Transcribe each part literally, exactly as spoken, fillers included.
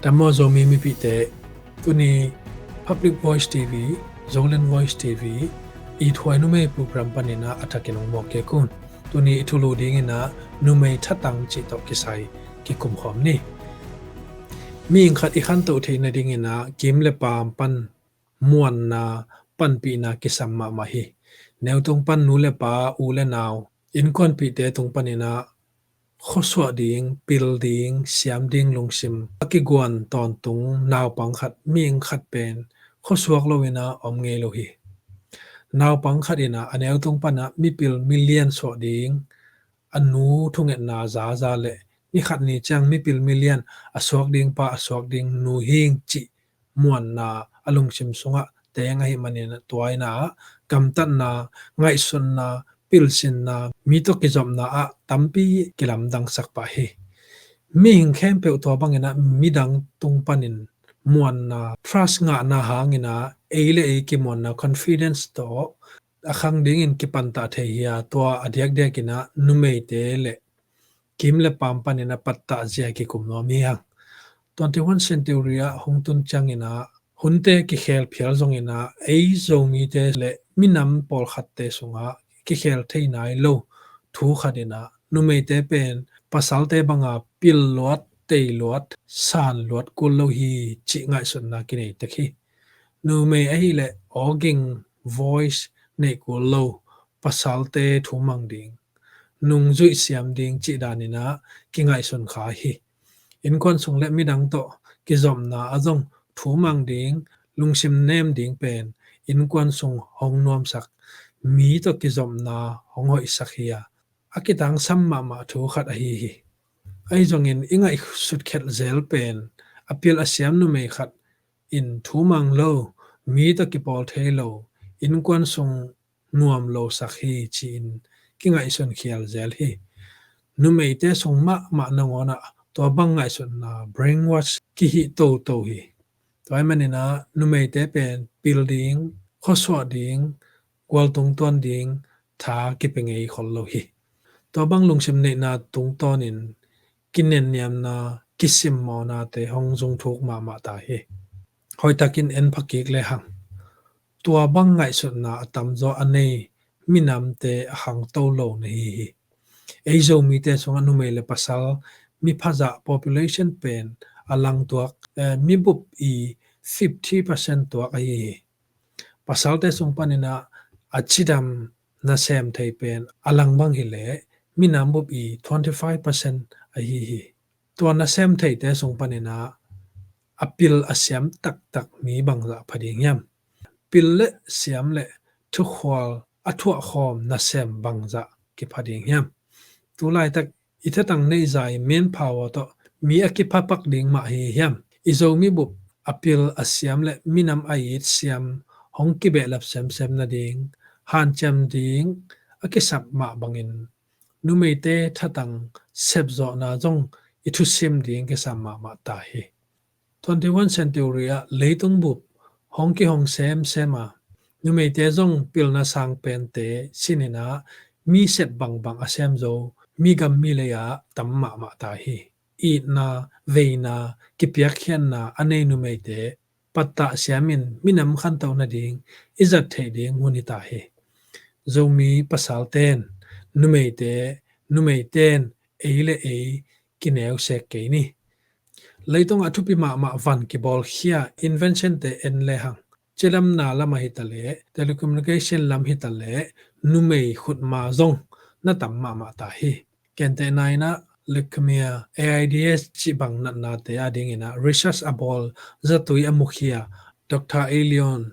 Tam maw Zomi mipihte, tuni Public Voice T V, Zoland Voice T V, i thuai numei program panin ah a thakin hong mawk kik un. Tuni i thulu dingin ah numei thatang cih tawh kisai kikum khawm ni. Mihing khat i khantoh theih nadingin ah kim le paam pan muanna panpihna kisam mahmah hi. Neu tung pan nu le pa, u le nau, innkuanpihte tung panin ah khuasuah ding, pil ding, siam ding lungsim a kiguan tawntung naupang khat, mihing khat pen khuasuak loin ah om ngei lo hi. Naupang khat in ah a neu tung pan ah mipil milian suah ding, a nu thungetna zaza le ni khat ni ciang mipil milian a suak ding pa, a suak ding nu hing cih muanna a lungsim sungah teng ahih manin ah tua in ah gamtatna, ngaihsutna, pilsinna, mi tawh kizopna ah tampi kilamdangsak pah hi. Mihing khempeuh tua bangin ah midang tung panin muanna, trust ngahna hangin ah ei le ei kimuanna, confidence tawh a khang dingin kipantah thei hi a, tua a diakdiakin ah numeite le kim le paam panin ah pattah zia kikum nuam hi hang. Twenty-one century ah hong tun ciangin ah hunte kikhel phial zongin ah ei Zomite le minam pawlkhatte sungah kikhel thei nai lo thu khat in ah numeite pen pasalte banga pil luat, tei luat, san luat kul lo hi cih ngaihsutna kinei tek hi. Numei ahih leh awging, voice neih kul lo, pasalte thumang ding, nungzuih siam ding cih danin ah kingaihsun kha hi. Innkuan sung le midang tawh kizopna ah zong thumang ding, lungsim nem ding pen innkuan sung hong nuamsak, mi tawh kizopna hong hoihsak hi a, a kitangsam mahmah thu khat ahi hi. Ahi zongin i ngaihsut khial zel pen a pil a siam numei khat in thumang lo, mi tawh kipawl thei lo, innkuan sung nuam lo sak hi ci-in kingaihsun khial zel hi. Numeite sung mahmah nangawn ah tua bang ngaihsutna brainwash kihih toto hi. Tua ahih manin ah numeite pen pil ding, khuasuah ding, gualtung tuan ding tha kipia ngei khol lo hi. Tua bang lungsim neihna tungtawnin kinenniamna, kisimmawhnate hong zungthuk mahmah ta hi. Hoihtakin en pha kik lehang tua bang ngaihsutna a tamzaw a nei minamte a khangto lo na hi hi. Ei Zomite sungah numei le pasal miphazah, population pen a langtuak, eh, mibup i fifty percent tuak ahi hi. Pasalte sung panin ah a cidam nasem thei pen a lang bang hileh minam bup i twenty five percent ahi hi. Tua nasem theite sung panin ah a pil a siam taktak mi bangzah pha ding hiam? Pil le siam le thukhual a thuahkhawm nasem bangzah kipha ding hiam? Tulaitak i thatang neihzai manpower tawh mi a kiphapak ding mah hi hiam? I Zomi bup a pil a siam le minam a it siam hong kibehlap semsem nading hanciam ding a kisap mah bangin numeite thatang sepzawhna zong i thusim ding kisam mahmah ta hi. Twenty-one century ah leitung bup hong kihong semsem a, numeite zong pilna sang pente sinin ah mi sep bangbang a sem zo mi gam mi lei ah tam mahmah ta hi. Itna, veina, kipiakkhiatna a nei numeite pattah siamin minam khantoh nading i zat theih ding hun hi ta hi. Zomi pasalten numeite, numeiten ei le ei kineusek kei ni. Leitungah thupi mahmah van kibawlkhia invention te en lehang, cidamna lam ahi ta leh, telecommunication lam hi ta leh, numei khutma zong na tam mahmah ta hi. Kentehna in ah leukemia, A I D S cih bang natnate a dingin ah research a bawl zatui a mukhia Doctor Elion,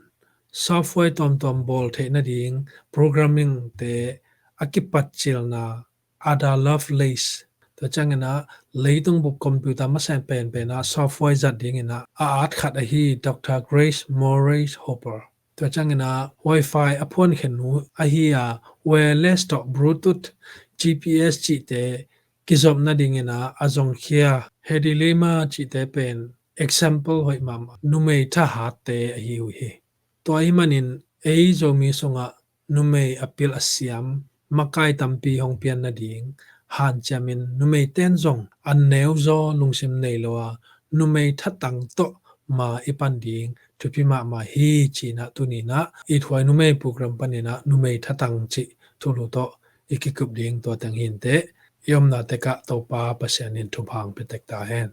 software tuamtuam bawl theih nading programming te a kipatcilna Ada Lovelace, tua ciangin ah leitung bup computer masa penpen ah software zat dingin ah a at khat ahi Doctor Grace Morris Hopper, tua ciangin ah Wi-Fi a phuankhia nu ahi a wireless tawh Bluetooth, G P S cihte kizop nadingin ah a zongkhia Hedy Lamarr cihte pen example hoih mahmah numei thahatte ahi uh hi. Tua ahih manin ei Zomi sungah numei a pil a siam makai tampi hong pian nading hanciamin numeiten zong an neuzaw lungsim nei lo a numei thatang tawh ma i pan ding thupi mahmah hi. Cinah tuninah i thuai numei program paninah numei thatang cih thulu tawh i kikup ding tua teng hinteh. I omna tekah Topa Pasian in thupha hong pia tek ta hen.